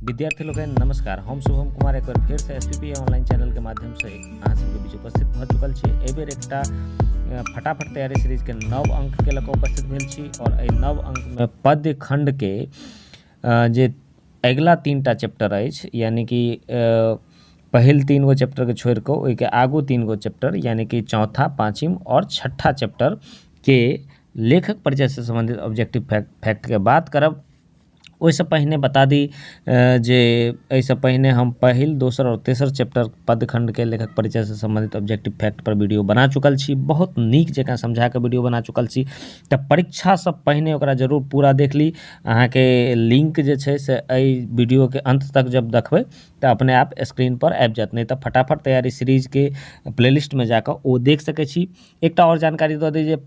विद्यार्थी लोकनि नमस्कार, हम शुभम कुमार एक बेर फेरसँ S P P online चैनलके माध्यमसँ अहाँ सबके बीच उपस्थित भऽ चुकल छी। एहि बेर एकटा फटाफट तैयारी सीरीजके नव अंकके लऽ कऽ उपस्थित भेल छी और एहि नव अंकमे पद्य खण्डके जे अगिला तीनटा चैप्टर अछि, यानी कि पहिल तीन गो चैप्टरके छोड़ि कऽ ओहिके आगू तीन गो चैप्टर यानी कि चौथा, पाँचिम और छठा चैप्टरके लेखक परिचयसँ सम्बन्धित ऑब्जेक्टिव फैक्टके बात करब। ओहिसँ पहिने बता दी जे एहिसँ पहिने हम पहिल, दोसर और तेसर चैप्टर पद्यखण्डके लेखक परिचयसँ सम्बन्धित ऑब्जेक्टिव फैक्ट पर वीडियो बना चुकल छी, बहुत नीक जकाँ समझा कऽ वीडियो बना चुकल छी। तऽ परीक्षासँ पहिने ओकरा जरूर पूरा देख ली। अहाँके लिंक जे छै से एहि वीडियोके अन्त तक जब देखबै तऽ अपने आप स्क्रीन पर आबि जायत, नहि तऽ फटाफट तैयारी सीरीजके प्लेलिस्टमे जाकऽ ओ देख सकै छी। एकटा आओर जानकारी दऽ दी जे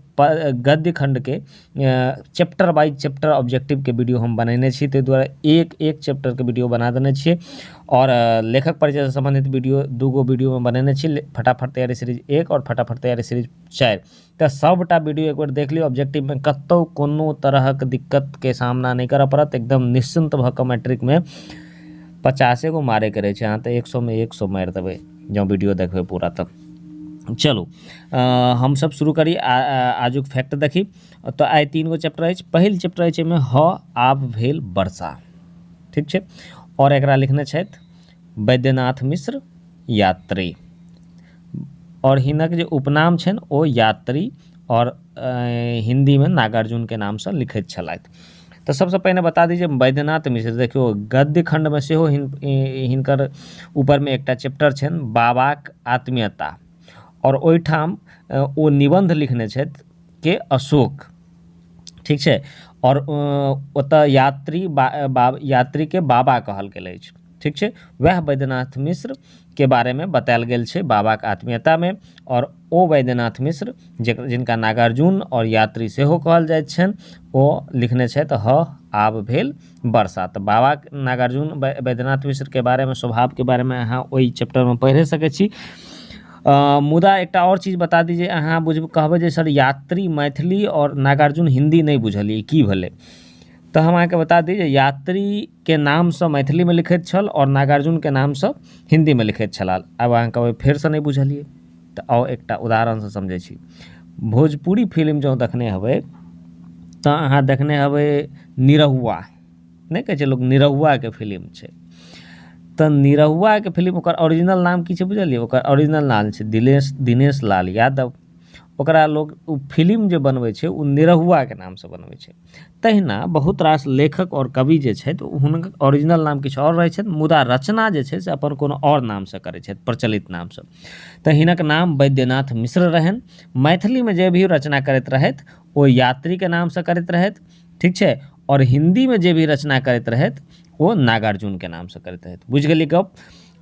गद्य खण्डके चैप्टर बाइ चैप्टर ऑब्जेक्टिवके वीडियो हम बनेने छी, ताहि दुआरे एक एक चैप्टरके वीडियो बना देने छियै और लेखक परिचयसँ सम्बन्धित वीडियो दू गो वीडियोमे बनेने छी, फटाफट तैयारी सीरीज 1 और फटाफट तैयारी सीरीज 4। तऽ सबटा वीडियो एक बेर देख लियौ। ऑब्जेक्टिवमे कतहु कोनो तरहक दिक्कतके सामना नहि करऽ पड़त, एकदम निश्चिन्त भऽ कऽ मैट्रिकमे 50 गो मारैके रहै छै, अहाँ तऽ 100 मे 100 मारि देबै जँ वीडियो देखबै पूरा। तऽ चलू हमसब शुरू करी, आजुक फैक्ट देखी। तऽ आइ तीन गो चैप्टर अछि। पहिल चैप्टर अछि एहिमे ह आब भेल वर्षा, ठीक छै, और एकरा लिखने छथि वैद्यनाथ मिश्र यात्री और हिनक जे उपनाम छनि ओ यात्री और हिन्दीमे नागार्जुनके नामसँ लिखैत छलथि। तऽ सबसँ पहिने बता दी जे वैद्यनाथ मिश्र, देखियौ गद्य खण्डमे सेहो हिनकर ऊपरमे एकटा चैप्टर छनि बाबाक आत्मीयता और ओहिठाम ओ निबन्ध लिखने छथि के अशोक, ठीक छै, और ओतऽ यात्री यात्रीके बाबा कहल गेल अछि, ठीक छै। वएह वैद्यनाथ मिश्रके बारेमे बतायल गेल छै बाबाक आत्मीयतामे और ओ वैद्यनाथ मिश्र जिनका नागार्जुन और यात्री सेहो कहल जाइत छनि ओ लिखने छथि ह आब भेल वर्षा। तऽ बाबा नागार्जुन वैद्यनाथ मिश्रके बारेमे स्वभावके बारेमे अहाँ ओहि चैप्टरमे पढ़ि सकै छी। मुदा एकटा आओर चीज बता दी जे अहाँ कहबै जे सर यात्री मैथिली और नागार्जुन हिन्दी नहि बुझलियै की भेलै, तऽ हम अहाँके बता दी जे यात्रीके नामसँ मैथिलीमे लिखैत छल और नागार्जुनके नामसँ हिन्दीमे लिखैत छलाह। आब अहाँ कहबै फेरसँ नहि बुझलियै, तऽ आउ एकटा उदाहरणसँ समझै छी। भोजपुरी फिल्म जँ देखने हेबै तऽ अहाँ देखने हेबै निरहुआ, नहि कहै छै लोक निरहुआके फिल्म छै, तऽ निरहुआके फिल्म ओकर ओरिजिनल नाम की छै बुझलियै? ओकर ओरिजिनल नाम छै दिनेश लाल यादव। ओकरा लोक ओ फिल्म जे बनबै छै ओ निरहुआके नामसँ बनबै छै। तहिना बहुत रास लेखक आओर कवि जे छथि हुनकर ओरिजिनल नाम किछु आओर रहै छनि, मुदा रचना जे छै से अपन कोनो आओर नामसँ करै छथि, प्रचलित नामसँ। तऽ हिनक नाम वैद्यनाथ मिश्र रहनि। मैथिलीमे जे भी रचना करैत रहथि ओ यात्रीके नामसँ करैत रहथि, ठीक छै, आओर हिन्दीमे जे भी रचना करैत रहथि ओ नागार्जुनके नामसँ करैत रहथि। बुझि गेलियै गप?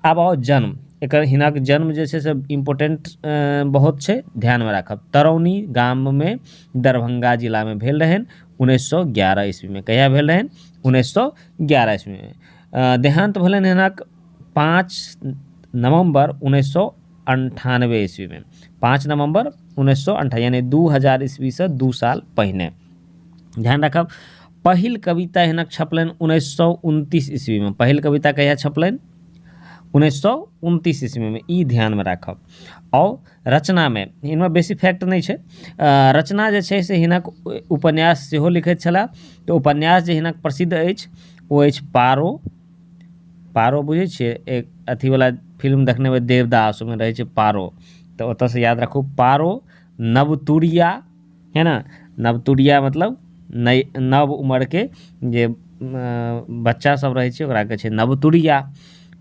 आब आउ जन्म। एकर हिनक जन्म जे छै से इम्पोर्टेंट बहुत छै, ध्यानमे राखब। तरौनी गाममे दरभंगा जिलामे भेल रहनि 1911 ईस्वीमे। कहिया भेल रहनि? 1911 ईस्वीमे। देहान्त भेलनि हिनक 5 नवम्बर 1998 ईस्वीमे। 5 नवम्बर 1998 यानी 2000 ईस्वीसँ 2 साल पहिने। ध्यान राखब। पहिल कविता हिनक छपलनि 1929 ईस्वीमे। पहिल कविता कहिया छपलनि? 1929 ईस्वीमे। ई ध्यानमे राखब। आओर रचनामे इनमे बेसी फैक्ट नहि छै। रचना जे छै से हिनक उपन्यास सेहो लिखैत छलाह। तऽ उपन्यास जे हिनक प्रसिद्ध अछि ओ अछि पारो। पारो बुझै छियै? एक अथीवला फिल्म देखने हेबै देवदास, ओहिमे रहै छै पारो, तऽ ओतऽसँ याद राखू पारो। नवतुरिया है ना, नवतुरिया मतलब नव नव उमरके जे बच्चा सब रहै छै ओकरा कहै छै नवतुरिया,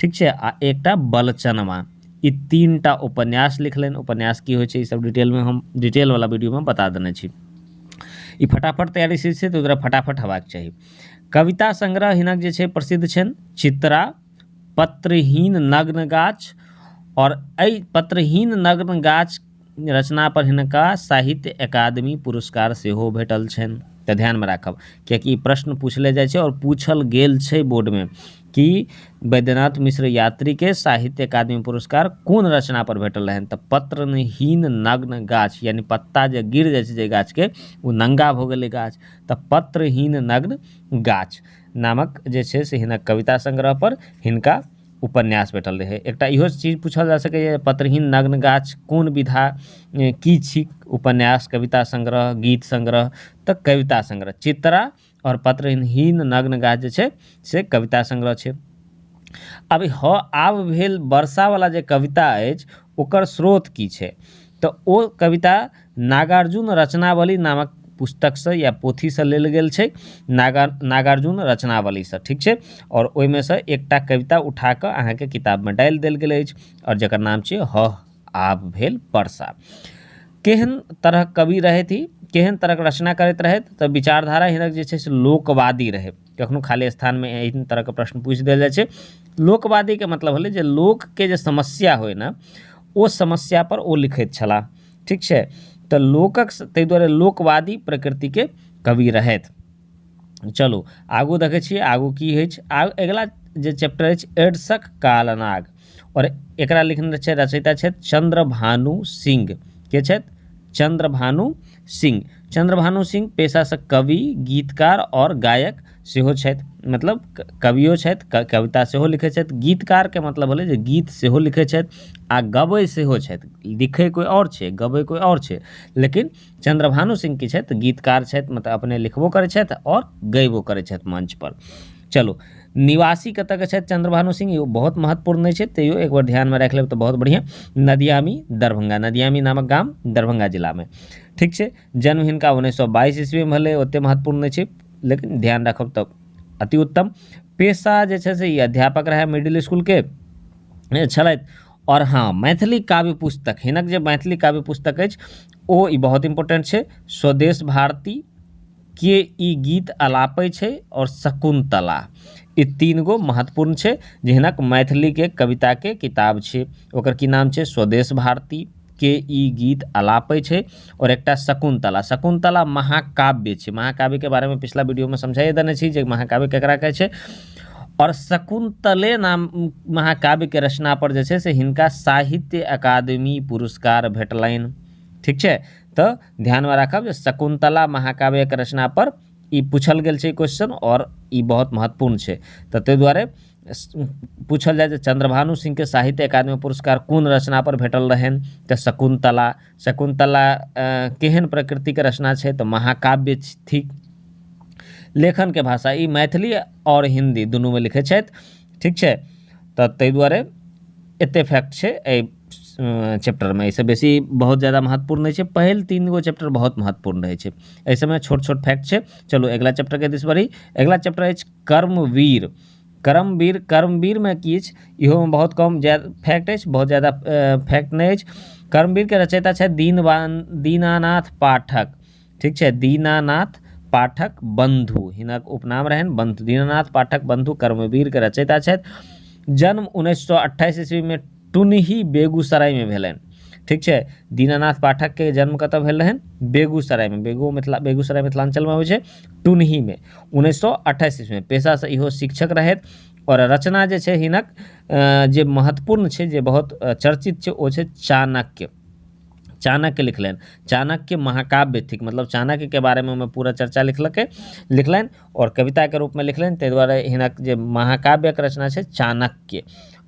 ठीक छै। आ एकटा बलचनमा, ई 3टा उपन्यास लिखलनि। उपन्यास की होइ छै ई सब डिटेलमे हम डिटेलवला वीडियोमे बता देने छी। ई फटाफट तैयारी से छै तऽ ओकरा फटाफट हेबाक चाही। कविता संग्रह हिनक जे छै प्रसिद्ध छनि चित्रा, पत्रहीन नग्न गाछ, और एहि पत्रहीन नग्न गाछ रचना पर हिनका साहित्य अकादमी पुरस्कार सेहो भेटल छनि। तऽ ध्यानमे राखब, कियाकि ई प्रश्न पूछले जाइ छै और पूछल गेल छै बोर्डमे कि वैद्यनाथ मिश्र यात्रीके साहित्य अकादमी पुरस्कार कोन रचना पर भेटल रहनि, तऽ पत्रहीन नग्न गाछ, यानी पत्ता जे गिर जाइ छै जे गाछके ओ नंगा भऽ गेलै गाछ, तऽ पत्रहीन नग्न गाछ। नामक जे छै से हिनक कविता संग्रह पर हिनका उपन्यास भेटल रहै। एकटा इहो चीज पूछल जा सकैए, पत्रहीन नग्न गाछ कोन विधा की छी? उपन्यास, कविता संग्रह, गीत संग्रह? तऽ कविता संग्रह। चित्रा आओर पत्रहीन नग्न गाछ जे छै से कविता संग्रह छै। आब ह आब भेल वर्षावला जे कविता अछि ओकर स्रोत की छै? तऽ ओ कविता नागार्जुन रचनावली नामक पुस्तकसँ या पोथीसँ लेल गेल छै, नागार्जुन रचनावलीसँ, ठीक छै। आओर ओहिमे सँ एकटा कविता उठा कऽ अहाँके किताबमे डालि देल गेल अछि आओर जकर नाम छियै ह आब भेल वर्षा। केहन तरहक कवि रहथि, केहन तरहक रचना करैत रहथि? तऽ विचारधारा हिनक जे छै से लोकवादी रहै। कखनो खाली स्थानमे एहन तरहके प्रश्न पूछि देल जाइ छै। लोकवादीके मतलब होलै जे लोकके जे समस्या होइ ने, ओ समस्यापर ओ लिखैत छलाह, ठीक छै। तऽ लोकक, ताहि दुआरे लोकवादी प्रकृतिके कवि रहथि। चलू आगू देखै छियै आगू की होइ छै। आब अगिला जे चैप्टर अछि एड्सक कालनाग, आओर एकरा लिखने छै रचयिता छथि चंद्रभानु सिंह। के छथि? चंद्रभानु सिंह। चंद्रभानु सिंह पेशासँ कवि, गीतकार आओर गायक सेहो छथि। मतलब कवियो छथि, कविता सेहो लिखै छथि। गीतकारके मतलब भेलै जे गीत सेहो लिखै छथि आ गबै सेहो छथि। लिखै कोइ आओर छै, गबै कोइ आओर छै, लेकिन चंद्रभानु सिंह की छथि? गीतकार छथि, मतलब अपने लिखबो करै छथि आओर गैबो करै छथि मंचपर। चलू, निवासी कतऽके छथि चंद्रभानु सिंह? इहो बहुत महत्वपूर्ण नहि छै, तैयो एक बार ध्यानमे राखि लेब तऽ बहुत बढ़िआँ। नदियामी, दरभंगा। नदियामी नामक गाम दरभंगा जिलामे, ठीक छै। जन्म हिनका 1922 ईस्वीमे भेलै, ओतेक महत्वपूर्ण नहि छै, लेकिन ध्यान राखब तऽ अति उत्तम। पेशा जे छै से ई अध्यापक रहै मिडिल इसकुलके छलथि। आओर हँ, मैथिली काव्य पुस्तक, हिनक जे मैथिली काव्य पुस्तक अछि ओ ई बहुत इम्पोर्टेंट छै। स्वदेश भारती, के ई गीत अलापै छै आओर शकुन्तला, ई तीन गो महत्वपूर्ण छै जे हिनक मैथिलीके कविताके किताब छै। ओकर की नाम छै? स्वदेश भारती, के ई गीत अलापै छै आओर एकटा शकुन्तला। शकुन्तला महाकाव्य छै। महाकाव्यके बारेमे पिछला वीडियोमे समझाइए देने छी जे महाकाव्य केकरा कहै छै। आओर शकुन्तले नाम महाकाव्यके रचना पर जे छै से हिनका साहित्य अकादमी पुरस्कार भेटलनि, ठीक छै। तऽ ध्यानमे राखब जे शकुन्तला महाकाव्यके रचना पर ई पूछल गेल छै क्वेश्चन आओर ई बहुत महत्वपूर्ण छै। तऽ ताहि दुआरे पूछल जाय जे चंद्रभानु सिंहके साहित्य अकादमी पुरस्कार कोन रचना पर भेटल रहनि, तऽ शकुन्तला। शकुन्तला केहन प्रकृतिके रचना छै? तऽ महाकाव्य थिक। लेखनके भाषा ई मैथिली आओर हिन्दी दुनूमे लिखै छथि, ठीक छै। तऽ ताहि दुआरे एतेक फैक्ट छै एहि चैप्टरमे, एहिसँ बेसी बहुत ज्यादा महत्वपूर्ण नहि छै। पहिल तीन गो चैप्टर बहुत महत्वपूर्ण रहै छै, एहि सबमे छोट छोट फैक्ट छै। चलू अगिला चैप्टरके दिस बढ़ी। अगिला चैप्टर अछि कर्मवीर। कर्मवीर, कर्मवीरमे की अछि? इहोमे बहुत कम फैक्ट अछि, बहुत ज्यादा फैक्ट नहि अछि। कर्मवीरके रचयिता छथि दीनानाथ पाठक, ठीक छै। दीनानाथ पाठक बंधु हिनक उपनाम रहनि बंधु। दीनानाथ पाठक बंधु कर्मवीरके रचयिता छथि। जन्म 1928 ईस्वीमे टुनही बेगूसरायमे भेलनि, ठीक छै। दीनानाथ पाठकके जन्म कतऽ भेल रहनि? बेगूसरायमे। बेगूसराय मिथिलाञ्चलमे अबै छै, टुनहीमे 1928 ईस्वीमे। पेशासँ इहो शिक्षक रहथि। आओर रचना जे छै हिनक जे महत्वपूर्ण छै, जे बहुत चर्चित छै, ओ छै चाणक्य। चाणक्य लिखलनि। चाणक्य महाकाव्य थिक, मतलब चाणक्यके बारेमे ओहिमे पूरा चर्चा लिखलनि आओर कविताके रूपमे लिखलनि। ताहि दुआरे हिनक जे महाकाव्यके रचना छै चाणक्य।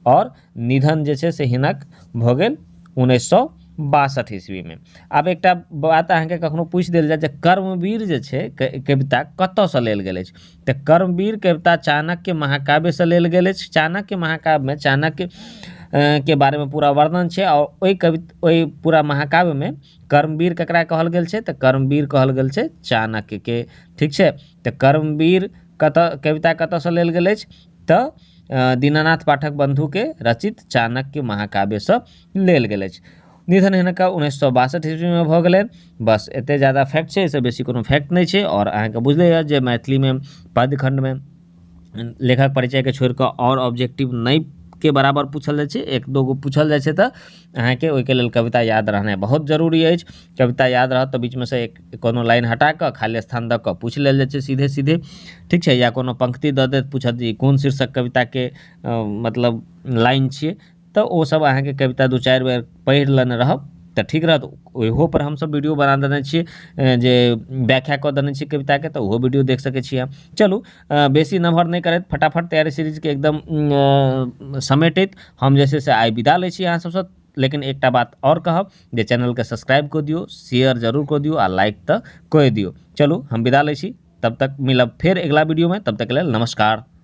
आओर निधन जे छै से हिनक भऽ गेल 1962 ईस्वीमे। आब एकटा बात अहाँके कखनो पूछि देल जाय जे कर्मवीर जे छै कविता कतऽसँ लेल गेल अछि, तऽ कर्मवीर कविता चाणक्य महाकाव्यसँ लेल गेल अछि। चाणक्य महाकाव्यमे चाणक्य के बारेमे पूरा वर्णन छै आओर ओहि पूरा महाकाव्यमे कर्मवीर ककरा कहल गेल छै? तऽ कर्मवीर कहल गेल छै चाणक्यके, ठीक छै। तऽ कर्मवीर कतऽ कविता कतऽसँ लेल गेल अछि? तऽ दीनानाथ पाठक बंधुके रचित चाणक्य महाकाव्यसँ लेल गेल अछि। निधन हिनका 1962 ईस्वीमे भऽ गेलनि। बस एतेक ज्यादा फैक्ट छै, एहिसँ बेसी कोनो फैक्ट नहि छै। आओर अहाँके बुझले हएत जे मैथिलीमे पद्यखण्डमे लेखक परिचयके छोड़ि कऽ आओर ऑब्जेक्टिव नहि के बराबर पूछल जाइ छै, एक दू गो पूछल जाइ छै। तऽ अहाँके ओहिके लेल कविता याद रहनाइ बहुत जरूरी अछि। कविता याद रहत तऽ बीचमे सँ एक कोनो लाइन हटा कऽ खाली स्थान दऽ कऽ पूछि लेल जाइ छै सीधे सीधे, ठीक छै। या कोनो पंक्ति दऽ देत, पूछत जे ई कोन शीर्षक कविताके मतलब लाइन छियै, तऽ ओसभ अहाँके कविता दू चारि बेर पढ़ि लेने रहब तऽ ठीक रहत। ओहोपर हमसब वीडियो बना देने छियै जे व्याख्या कऽ देने छियै कविताके, तऽ ओहो वीडियो देख सकै छी अहाँ। चलू बेसी नमहर नहि करैत फटाफट तैयारी सीरीजके एकदम समेटैत हम जे छै से आइ विदा लै छी अहाँ सबसँ। लेकिन एकटा बात आओर कहब जे चैनलके सब्सक्राइब कऽ दियौ, शेयर जरूर कऽ दियौ आ लाइक तऽ कऽ दियौ। चलू हम विदा लै छी, तब तक मिलब फेर अगिला वीडियोमे, तब तकके लेल नमस्कार।